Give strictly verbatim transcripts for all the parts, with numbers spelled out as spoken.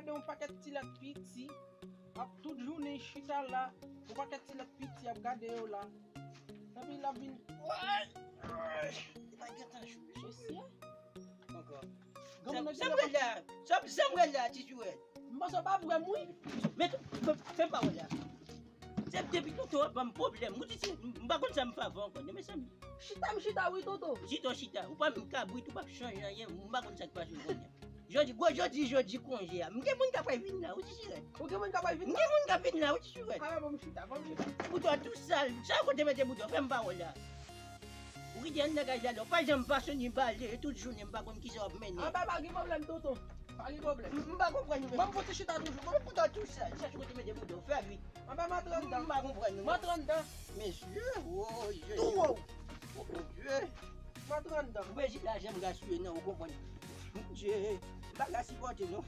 Gade yon pakèt ti lèt piti, ap tout jounen chita la, yon pakèt ti lèt piti ap gade yo la. Epi l ap vin, woy, woy, li pa gentan jwe. Mesye. Ankò. Granmoun nan genlè pa. Sa m wè la, sa m wè la, ti jwèt. M panse w pa vre m wi. Men, fè m pa wè la. Se depi tonton an ban m pwoblèm. Ou di si m pa konn sa m fè avè w ankò, non, mezanmi. Chita m chita wi, tonton. Chita w chita. Ou pa menm kabrit, ou p ap chanje anyen. M pa konn sa k pase w kounye a. Jodi, gwo jodi, jodi konje a. M gen moun k ap vin la, ou ti sirèt. Ou gen moun k ap vin la? M gen moun k ap vin la, ou ti sirèt. Ala, ban m chita, ban m chita. Bouda w tou sal. Sa w kote mete bouda w? Fè m pa wè la. Ou kite anndan kay la, non. Pa janm pase ni bale, tout jounen m pa konn kisa w ap mennen. Anben, pa gen pwoblèm, tonton. Pa gen pwoblèm. M, m pa konprann nou. Ban m fouti chita toujou. Bon, bouda w tou sal. Chèche kote mete bouda w. Fè vit. Anben, m antre anndan. M pa konprann nou. M antre anndan. Mesye, oh, Jezi. Tou wo. Oh, Bondye. M antre anndan. Ou bezwen lajan m gaspiye, non, ou konprann. Bondye, m pa ka sipòte, non.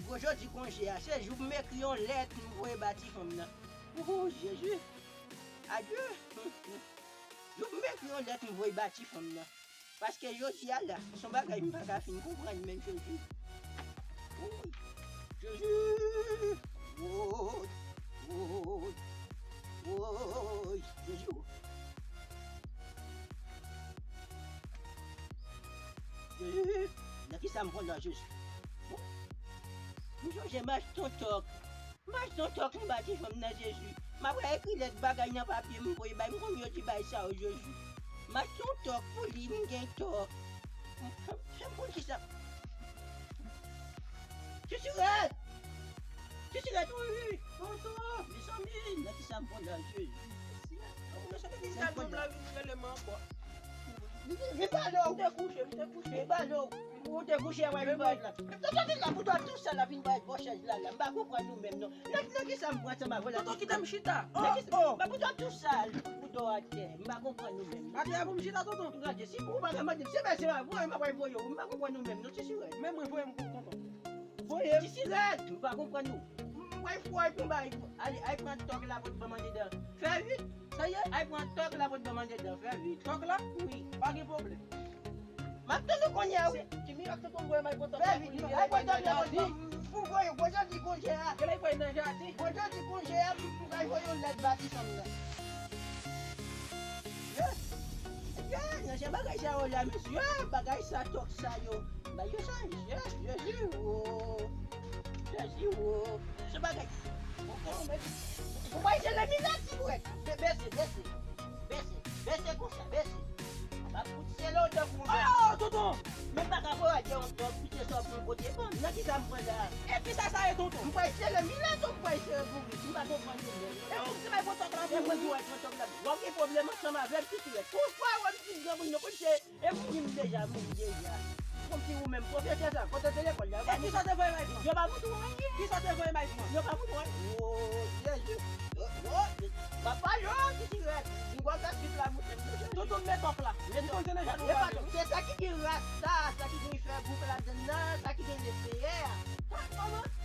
Gwo jodi konje a, se jou m ekri yon lèt m voye ba ti fanm nan. Oh, Jezi. Adye. Jou m ekri yon lèt m voye ba ti fanm nan. Paske jodi a la, se yon bagay m pa ka fin konprann menm, Jezi. Woy, Jezi. Woy, woy, woy, Jezi. Jezi, nan kisa m pran la, Jezi? M sonje m achte yon tòk. M achte yon tòk m ba ti fanm nan, Jezi. M ap ekri lèt bagay nan papye m voye bay, m konn yo di bay sa yo, Jezi. M achte yon tòk pou li, m gen tòk. Fè m konn kisa. Ti sirèt! Ti sirèt, wi! Tonton! Mezanmi, nan kisa m pran la, Jezi? Ti sirèt, non, mezanmi, ti sirèt, nonm la vin rele m ankò. Vin pale w. M te kouche, m te kouche. Vin pale w. Ou te kouche, wè, vin pale la. Tonton vin la, bouda w tou sal la, vin bay bò chèz la, la. M pa konprann nou menm, non. Nan, nan kisa m pran sa, m pa vòlè. Tonton, kite m chita. Oh, oh. Bouda w tou sal, bouda w atè. M pa konprann nou menm. Atè a pou m chita, tonton. Gade, si ou pa ka mande m, se mèsi, m ap voye w, m ap voye w. M pa konprann nou menm, non, ti sirèt. Men mwen voye m pou tonton. Voye m. Ti sirèt, m pa konprann ou. M pral fò epi m bay. Ale, al pran tòk la pou t ban m andedan. Fè vit. Sa ye? Al pran tòk la pou t ban m andedan. Fè vit. Tòk la? Wi. Pa gen pwoblèm. M ap tann ou kounye a, wi. Ti mirak tonton voye m al pran tòk la pou li. Fè vit. Al pran tòk la pou t ban m. Pou voye, gwo jodi konje a. Gade, voye nan jaden. Gwo jodi konje a, m pral voye yon lèt ba ti fanm nan. Yo, yo, nan jan bagay sa yo la, mesye, bagay sa, tòk sa yo. Ba yo chanje, Jezi, wo. Jezi, wo. Se bagay. Ou, ou, men, ou pa ese lè milat, ti bwèt. Be-, bese, bese. Bese, bese konsa, bese. M ap fout sele w tankou yon bèf. Oh, tonton! Men m pa ka voye yon tòk, pite sòt yon kote ban m. Nan kisa m pran la? E kisa sa ye, tonton? M pral sele milat ou m pral sele bourik? M pa konprann nou menm. E pou kisa bay pran tòk la pou ou? E mwen ki wè pran tòk la. W ap gen pwoblèm ansanm avè m, ti sirèt. Konsa w ap di granmoun yo, kòmsi e mouri m deja, mouri deja. Kòmsi ou menm, pwofesè sa, kote w te lekòl la? E kisa w te voye bay pran? Yo pa montre w anyen. Kisa w te voye bay pran? Yo pa montre w anyen. Oh, Jezi. Oh, oh, papa yo, ti sirèt. M gwal ka swiv la, mouche, mouche. Tonton, m met tòk la. M konn se nan jaden w pale. Se sa ki gen rasta, sa ki gen fè bouk ladann nan, sa ki gen leseyè.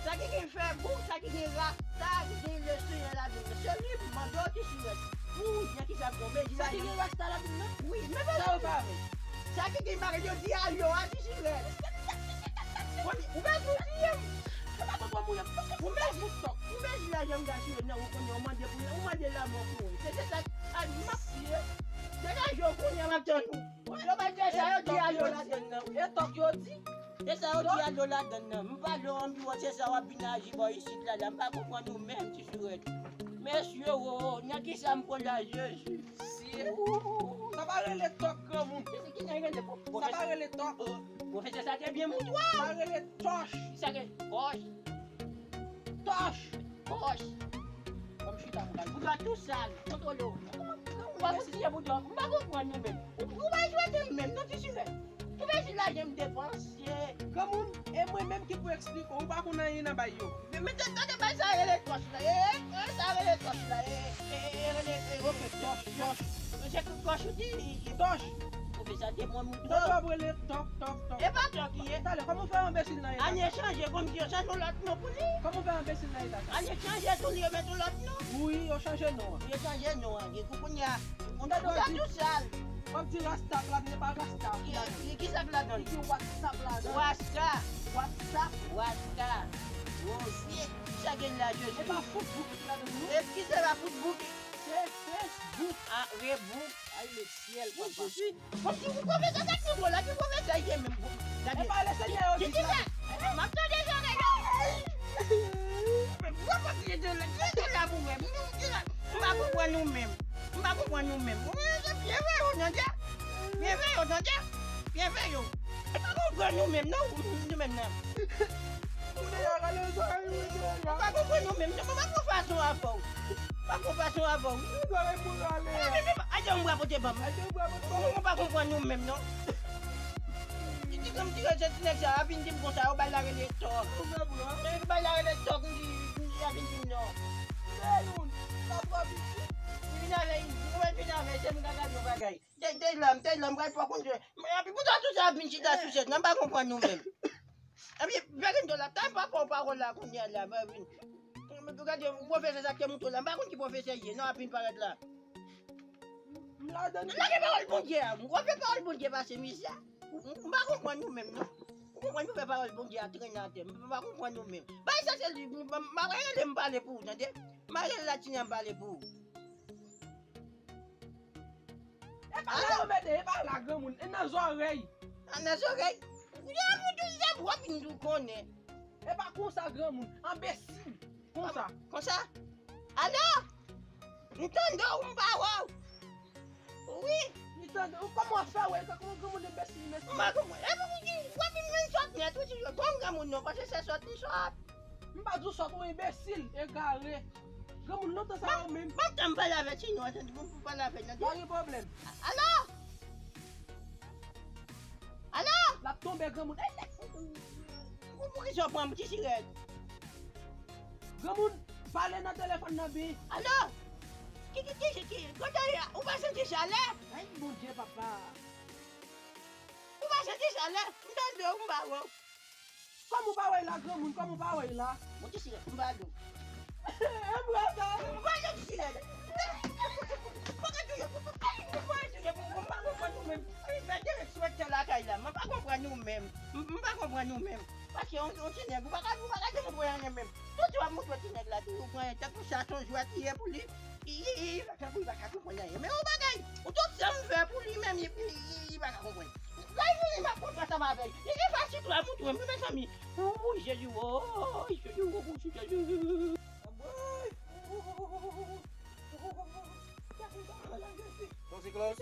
Sa ki gen fè bouk, sa ki gen rasta, ki gen leseyè ladann nan. Se li m mande w, ti sirèt. Wi, nan kisa bon, men di la. Sa ki gen rasta ladann nan? Wi, men sa yo fè avè l. Sa ki gen bagay yo di a yo a, ti sirèt. Ou mèt ou di m. Ou mèt ou, ou mèt di la, janm gaspiye nan, ou konnen ou mande pou, ou mande lanmò pou mwen. Se, se sa, a, m ap siye. Degaje w kounye a, m ap tann ou. Yo pa di sa yo di a yo ladann nan. E tòk yo di. E sa yo di a yo ladann nan. M pale w anpil, se sa w ap vin aji bò isit la, la. M pa konprann ou menm, ti sirèt. Mesye, wo, nan kisa m pran la, Jezi? Sa pa rele tòk, granmoun. Sa pa rele tòk. Pwofesè sa te byen moutwa. Sa rele tòch. Sa ke tòch. Tòch. Tòch. Ban m chita pou gade. Bouda tou sal. Kontwole w. Ou pa fout siye bouda. M pa konprann nou menm. Ou, ou pa jwe de menm, non, ti sirèt. Ou bezwen lajan m depanse. Granmoun, e mwen menm ki pou eksplike w, ou pa konn anyen nan bay yo. Men, men, tande, tande, bay sa rele tòch la. E, e, e, sa rele tòch la. E, e, e, rele, e, ok, tòch, tòch. Men se tòch ou di, e, tòch. Ou fè sa de mwen moun. Tòch w ap rele tòk, tòk, tòk. E pa tòk li ye. Talè, kòman w fè enbesil nan eta sa? Anye chanje, kòm di yo chanje yon lòt non pou li. Kòman w fè enbesil nan eta sa? Anye chanje tou, li yo met yon lòt non. Wi, yo chanje non an. Yo chanje non an, gen kou kounye a. Moun nan tou sal. W ap di Rasta k ladan, se pa Rasta ki ladan. Ki, ki sa k ladan? Li di WhatsApp ladan. Rasta. WhatsApp. Rasta. Rosie. Ki sa gen la, Jezi? E pa foutbouk ki ladan, non? E ki sa pa foutbouk? Se Facebook. Ah, rebouk. Ay, le syèl, papa. Wi, Jezi. Bon, ki pwofesè sa ki bon la? Ki pwofesè ye menm? Gade. E pa le Senyè yo ki di sa. M ap tande jan nèg yo. Mwen pa tande jan nèg yo la pou mwen. M pa konprann nou menm. M pa konprann nou menm. Mwen, se byen vre yo tande. Byen vre yo tande. Byen vre yo. M pa konprann nou menm, non, nou menm nan. Ou pa konprann nou menm, non, m pa konprann fason avè w. M pa konprann fason avè w. Ajan m rapote ban m. Mwen pa konprann nou menm, non. Ti, ti, ti, ti nèg sa a vin di m konsa, yo bay la rele tòk. Yo bay la rele tòk, m di, m di, a vin di m non. Li vin avè, li vin avè, se m ka gade yon bagay. Te, te la, te la, m pral pran konn. Men epi poutan tout sa ap vin chita sou tèt mwen, m pa konprann nou menm. Epi, Vèrindo la, ta pa fè pawòl la kounye a la, pa vin. Gade, pwofesè sa k te montre w la, m pa konn ki pwofesè l ye, non, ap vin parèt la. M ladan. Lage pawòl Bondye a, m konn fè pawòl Bondye pase misye. M, m pa konprann nou menm, non. M konprann nou fè pawòl Bondye a trennen atè, m pa konprann nou menm. Bay sa se li, m, m, m, m, rele m pale pou ou, tande? M a rele la, Tina, m pale pou ou. E pa la yo mete, e pa la granmoun, e nan zòrèy. A, nan zòrèy? Yo, moun tou se wòp vin tou konnen. E pa konsa granmoun, anbesil. Konsa. Konsa? Alo? M tande w, m pa wè w. Wi. M tande w, kòman w fè wè, kòman granmoun anbesil, mesye? M pa konprann. E pou ki, wòp vin menm sòt nèt, ou di yo, bon granmoun non, paske se sòt m sòt. M pa di w sòt, ou enbesil, egare. Granmoun lontan sa yo menm. Ban m tan m pale avè Tino, tande, ban m pale avè l, tande. Pa gen pwoblèm. Alo? Alo? L ap tonbe, granmoun. Pou, pou ki sa w pran m ti sirèt? Granmoun, pale nan telefòn nan byen. Alo? Ki, ki, ki, ki, kote w ye a? Ou pa santi chalè? Ay, Bondye, papa. Ou pa santi chalè? M tande w, m pa wè w. Kòman w pa wè l la, granmoun? Kòman w pa wè l la? Bon, ti sirèt, m pa wè w. E m wè sa. M pa wè ti sirèt. M pa wè ti sirèt. M pa wè ti sirèt. M pa konprann nou menm. Fè dirèk sou wèt lakay la. M pa konprann nou menm. M, m pa konprann nou menm. Paske yon, yon ti nèg, ou pa ka, ou pa ka demontre anyen menm. Tout w ap montre ti nèg la, tou ou pran tankou sa, se yon jwèt li ye pou li. Li, li, li pa ka, li pa ka konprann anyen. Men yon bagay, ou tout sa m fè pou li menm, li, li, li, li pa ka konprann. Lè l vini, m ap kontre ansanm avè l. Li gen fasil tou ap montre m, wi, mezanmi. Wouy, Jezi, wouy, Jezi, wouy, Jezi. Anmwey. Ton Siklòn.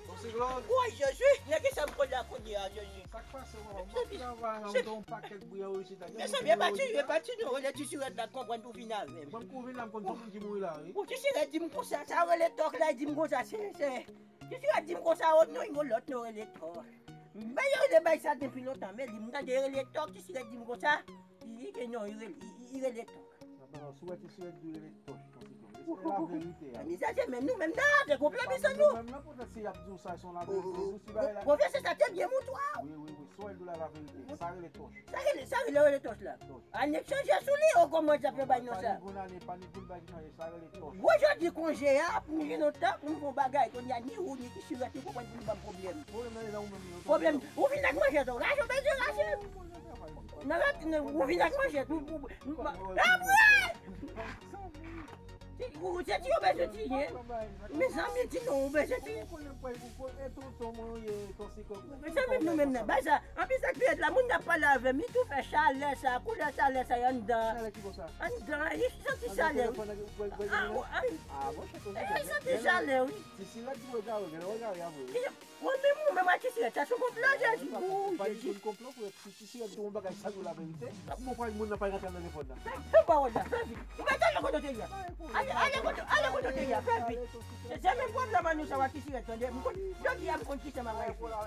Ton Siklòn. Woy, Jezi, nan ki sa m pran la kounye a, Jezi? Sa k pase, papa? M ap travay, m gen yon pakèt bri an isit la. Mezanmi, e pa ti, e pa ti non, lè ti sirèt la konprann pou vin avè m. Bon, pou vin la, m konn tout moun ki mouri la, wi. Bon, ti sirèt di m konsa, sa rele tòk la, di m konsa, se, se. Ti sirèt di m konsa, o non, yon lòt non rele tòk. Men yo rele bay sa depi lontan, men li, m tande rele tòk, ti sirèt di m konsa, li, li gen non, li rele, li, li rele tòk. Nan, non, si w wè ti sirèt di w rele tòch, konsi konsi. Se laverite a. Mezanmi, men nou menm nan, te gon pwoblèm sa nou. Nou menm nan, poutèt si y ap di w sa, se yon laverite. Ou si bagay la. Pwofesè sa te byen montre w. Wi, wi, wi. Si w wè l di w la laverite, sa rele tòch. Sa rele, sa rele, rele tòch la. Tòch. Annik chanje sou li, o kòman y ap fè bay non sa. Pa ni bon ane, pa ni bon bagay ki chanje, sa rele tòch. Gwo jodi konje a, pou m gen lontan, pou m fè yon bagay, kounye a, ni ou, ni ti sirèt, nou konprann pou nou ban m pwoblèm. Pwoblèm nan, e nan ou menm, li, non. Pwoblèm, ou vin ak manchèt, ou rache, ou bezwen rache. Nan rat, nan, ou vin ak manchèt, ou, ou, ou, ah, bwè! Ti, ou, se ti yo bezwen tiye. Mezanmi, ti non, ou bezwen tiye. Mezanmi, nou menm nan, bay sa. Anplis ak fiyèt la, moun nan pale avè m, li tou fè chalè sa, koulè chalè sa, anndan. Chalè ki bò sa? Anndan, li santi chalè, wi. Ah, ah, ah, li santi chalè, wi. Ti sirèt di w egare, gen lè w egare a vre, wi. Mwen menm, ou menm ak ti sirèt, sa se yon konplo, Jezi. Ou, Jezi. Pa di konplo, frè. Ti, ti sirèt di w yon bagay, sa di w laverite. Mwen kwè moun nan pa rantre nan telefòn nan. Fè, fè pawòl la, fè vit. Ou pa tande kote w te ye a. Ale, ale kote, ale kote w te ye a, fè vit. Se, se menm pwoblèm an nou sa w ak ti sirèt, tande. M konn, jodi a m konn kisa m ap pral fè.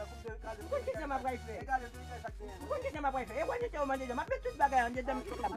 M konn kisa m ap pral fè. M konn kisa m ap pral fè. E wè, nou te yo mande, m ap met tout bagay andedan, m tout la.